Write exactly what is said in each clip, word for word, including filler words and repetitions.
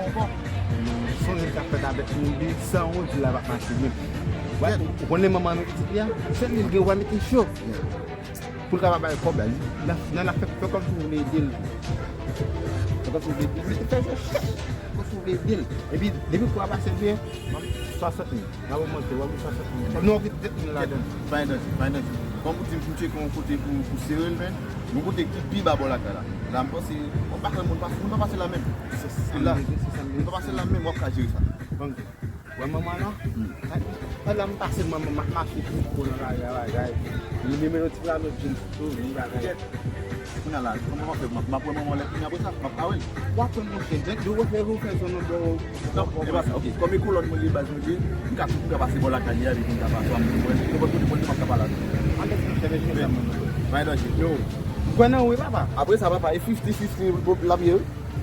manman ankò. Sonje l t ap fèt avèk moun li san ou di l ap mache menm. Ou konnen manman an menm pitit li a? Se li l gen dwa mete cho. Pou l kapab bay kòb la, li, nan, nan l ap fè, fè kòmsi w vle ede l. Fè kòmsi w vle ede l. Mete fè jwèt chèch. Kòmsi w vle ede l. Epi, depi kou a pase byen, swasant mil. N ap ogmante, w ap gen swasant mil. Non, w gen trant mil ladan l. Pa gen danje, pa gen danje. Kòm ou di m pou tcheke yon kote pou, pou sere l, men, yon kote ki pi ba bò lakay la. La, m panse, w ap pa kwè moun pase, moun pa pase la menm. Se la. Moun pa pase la menm, w ap ka jere sa. Wè manman la? Pandan m pase manman m ap mache pou kou nan lari a bagay. Li menm yon ti flanèl jeans tou, li bagay. Kounye a la, kòman m ap fè? M ap, m ap wè manman lè kounye a apre sa, m ap ka wè l. W ap wè monchè, jan yo refè, yo fè zòn nan bò. Non, e pa sa, ok. Kòm e kolòn mwen li baz mwen ye, m ka tou, m ka pase bò lakay li a, epi m ka pase, m wè l, nenpòt kote mwen, m ap ka pale avè l. Anlè monchè, mesye dam nan. Pa gen danje. Yo, m kwè nan ou wi papa. Apre sa, papa, e fifti fifti l ap ye wi.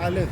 Alèz.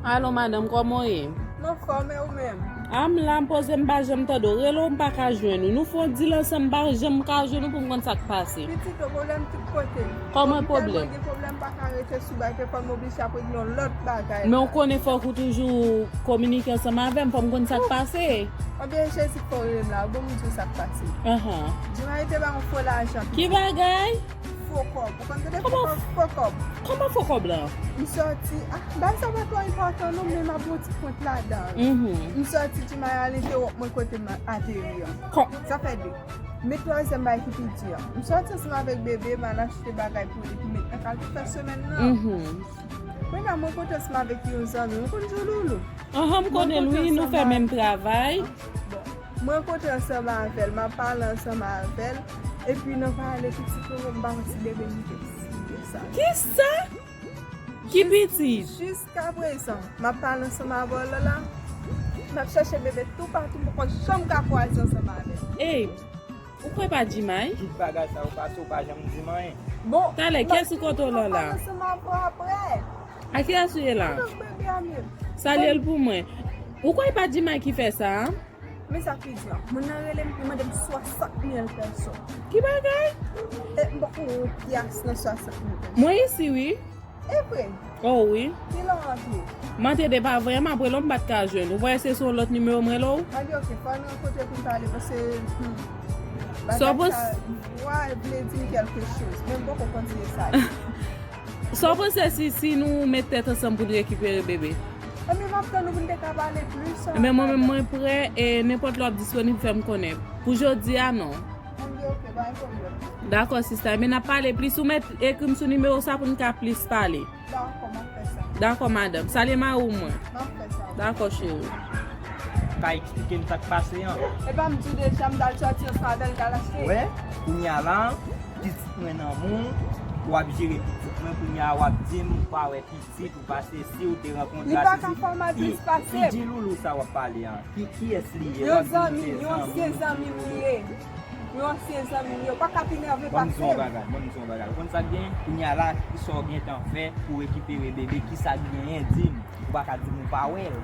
Alo, madanm, kòman w ye? M anfòm, e ou menm? A, m la, m poze, m pa janm tande w. Rele w, m pa ka jwenn ou. Nou fè yon deal ansanm, m pa janm ka jwenn ou pou m konn sa k pase. Pitit, ou pwoblèm tout kote. Kòman pwoblèm? Mwen gen pwoblèm, m pa ka rete sou bagay, fò m oblije ap regle yon lòt bagay. Men w konnen fòk ou toujou kominike ansanm avè m, fò m konn sa k pase. Ebyen, Jezi fè w rele m la, bon, m di w sa k pase. Ahan. Djimay te ba yon fo lajan. Ki bagay? Fo kòb. Ou konn tande fo kòb? Fo kòb. Kòman fo kòb la? M sòti, ah, bagay sa pa twò enpòtan non, men m ap yon ti pwent ladan. Mhm. M sòti Djimay al entèwòp mwen kote m ateri an. Sa fè de. Men twazyèm bagay ki pi di an. M sòti ansanm avèk bebe, m al achte bagay pou li pou met nan kal pou fè semèn nan. Mhm. Kounye a mwen kontre ansanm avèk yon zanmi, ou konn Djouloulou? Ahan, m konnen l, wi, nou fè menm travay. Bon, mwen kontre ansanm avè l, m ap pale ansanm avè l, epi nan pale pitit mwen, m pa wè si bebe m te siye sa. Kisa? Ki pitit? Jiskaprezan, m ap pale ansanm avè w la, la, m ap chèche bebe toupatou, m poko janm ka kwaze ansanm avè l. Ey, ou kwè pa Djimay? Tout bagay sa yo pase, ou pa janm di m anyen. Bon, talè, kiyès ou kontre w la? Ansanm avè w aprè. A kiyès ou ye la? Salye l pou mwen. Ou kwè pa Djimay ki fè sa a? Men sa k pi di an. Moun nan rele m, li mande m swasant mil pèso. Ki bagay? E m poko wè yon pyas nan swasant mil pèso. Mwen isi, wi. E vre? Oh, wi. Kilè w antre? M antre depi avanyè, m ap rele w, m pa t ka jwenn ou. Ou pa wè se sou yon lòt nimewo m rele w? Anben, oke, fò n rankontre pou n pale, paske, hmm, bagay sa, vwa vle di m kèlke choz, men m poko konn si e sa ye. Sa w panse si, si nou met tèt ansanm pou n rekipere bebe? Ebyen, m ap tann ou pou n te ka pale plis. Ebyen, mwen menm, mwen prè, e nenpòt lè w ap disponib, fè m konnen. Pou jodi a, non. Anben, oke, pa gen pwoblèm. Dakò, sista. Ebyen, n ap pale plis. Ou mèt ekri m sou nimewo sa pou n ka plis pale. Dakò, m ap fè sa. Dakò, madanm. Salye mari w mwen. M ap fè sa. Dakò, cheri. Ka eksplike m sa k pase an? E pa m di w deja, m t al sòti ansanm avè l, m t al achte. Wè, kounye a la, pitit mwen nan men w, w ap jere pitit mwen, kounye a w ap di m ou pa wè pitit, ou pa sesi, ou te rankontre a sesi. Li pa ka fè w mal plis pase m. Ki Djouloulou sa w ap pale an? Ki, kiyès li ye? Yon zanmi, yon ansyen zanmi m li ye. Yon ansyen zanmi m li ye. Ou pa ka ap enève pase m. Ban m di w yon bagay, ban m di w yon bagay. Ou konn sa k gen? Kounye a la, kisa w gentan fè pou rekipere bebe? Kisa k genyen? Di m. Ou pa ka di m ou pa wè l.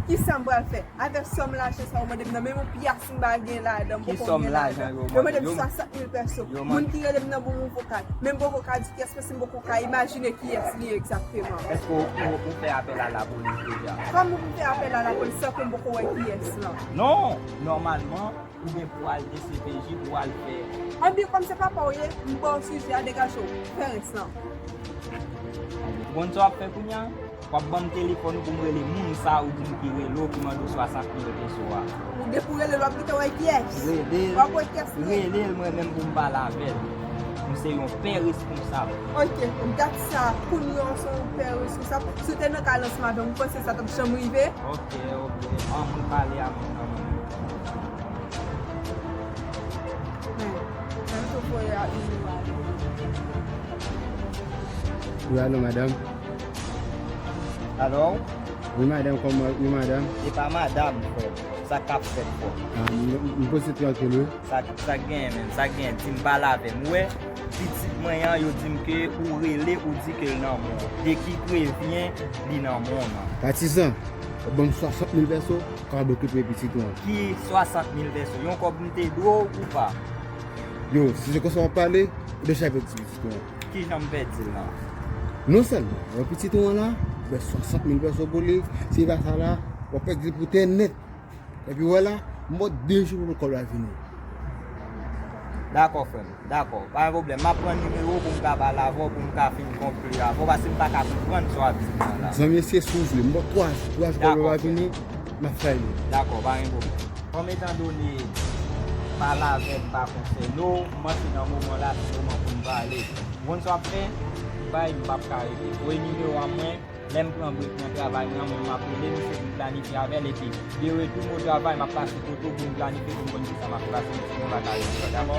Kisa m pral fè? Avèk sòm lajan sa yo mande m nan, menm yon pyas m pa gen ladan, m poko gen ladan. Yo mande m swasant mil pèso. Moun ki rele m nan ban m yon vokal. Men m poko ka di kiyès, paske m poko ka imajine kiyès li ye egzakteman. Èske w, w, ou fè apèl a lapolis deja? Kòman pou m fè apèl a lapolis san ke m poko wè kiyès lan? Non, nòmalman, ou gen pou al D C P J pou al fè. Anben, kòm se papa w ye, m ba w sijè a, degaje w. Fè rès lan. Ou konn sa w ap fè kounye a? W ap ban m telefòn ou pou m rele moun sa ou di m ki rele w, ki mande w swasant mil peso a. Ou depi w rele l, w ap gentan wè kiyès. Rele l. W ap wè kiyès li ye. Rele l mwen menm pou m pale avè l. M se yon pè responsab. Ok, dat sa, kounye a w se yon pè responsab. Si w te nan kay la ansanm avè m, ou panse sa t ap janm rive? Ok, ok. An, mwen pale a moun nan mwen menm. Men, menm tou voye a, wi, alo, madanm. Alo? Wi, madanm, kòman, wi, madanm? Se pa madanm, frè. Sa k ap fèt, frè? Ah, m, m, m poze trankil, wi. Sa, sa k genyen menm? Sa k genyen? Di m, pale avè m. Ou wè, pitit mwen an, yo di m ke ou rele, ou di ke l nan men w. De ki prevyen li nan men w nan? Patizan, w ap ban m swasant mil pèso, w kapab okipe pitit ou an. Ki swasant mil pèso? Yon kòb m te dwe w ou pa? Yo, si se konsa w ap pale, ou deja pèdi pitit ou an. Kijan m pèdi l lan? Non sèlman, w wè pitit ou an la, ou fè swasant mil pèso pou li, si e pa sa la, w ap pèdi l pou tè nèt. Epi w wè la, m ba w de jou pou kòb la vini. Dakò, frè m, dakò. Pa gen pwoblèm. M ap pran nimewo w pou m ka pale avè w, pou m ka fin konkli avè w, paske m pa ka konprann sa w ap di m nan la. Zanmi, se si w vle. M ba w twa jou, twa jou kòb la va vini, m ap fè li. Dakò, pa gen pwoblèm. Kòm etandone pale avè m pa konsène w, m panse nan moman la, se moman pou n pale. Ou konn sa w ap fè? Bay, m p ap ka rete. Voye nimewo a mwen. Lè m pran brek nan travay mwen an, mwen m ap rele misye pou m planifye avè l, epi de retou m o travay, m ap pase kote w pou m planifye, pou m konn kisa m ap fè, paske misye nan lakay mwen, dakò?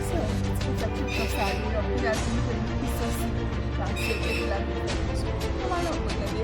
Se yon ti fè tout tan sa li, lòt pou y al vin fè li pi sansib pou li pa aksepte ke l ap vin fè yon sou. Kòman lòt mwen tande